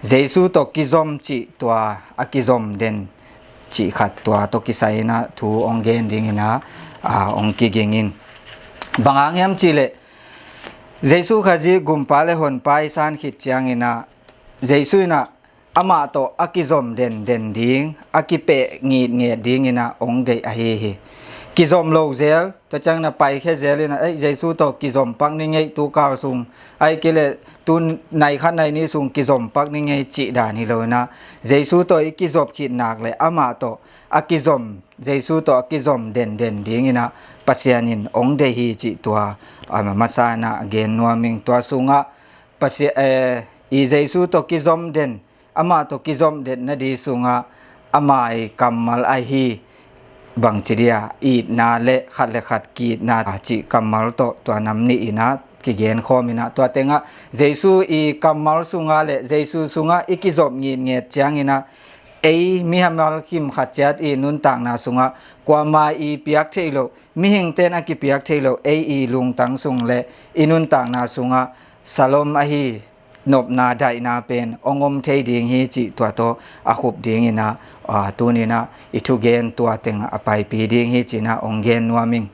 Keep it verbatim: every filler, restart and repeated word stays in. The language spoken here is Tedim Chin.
Jesu tawh kizom cih tua a kizom den cih khat tua tawh kisai inah thu hong gen ding inah, aa, hong kiging in. Bang hang hiam cih leh Jesu Khazih gumpa le honpa i san khit ciang inah Jesu inah amah tawh a kizom denden ding, a kipeh ngitnget ding inah hong deih ahi hi. Kizom lo zel, tua ciang inah paikhia zel inah, ei, Jesu tawh kizom pak ni ngei tu kal sung, ahih kei leh tu nai khat nai nih sung kizom pak ni ngei cih dan hi lo inah, Jesu tawh i kizop khit nak leh amah tawh a kizom, Jesu tawh a kizom denden ding inah Pasian in hong deih hi cih tua, a, masa inah gen nuam ing. Tua sungah Pasia-, eh, i Jesu tawh kizom den, amah tawh kizom den nading sungah ama i kammal ahi bangci dia, itna le khat le khat ki-itna cih kammal tawh tua nam nih inah kigen khawm inah, tua tengah Jesu i kammal sungah le Jesu sungah i kizop ngitnget ciang inah ei mihamal kim khat ciat i nuntakna sungah kuama i piak theih loh, mihingte'n a kipiak theih loh ei i lungtang sung le i nuntakna sungah Shalom ahi nopna daihna pen hong om thei ding hi cih tua tawh a khup ding inah, aa, tuni inah i thugen tua teng a paipi ding hi ci inah hong gen nuam ing.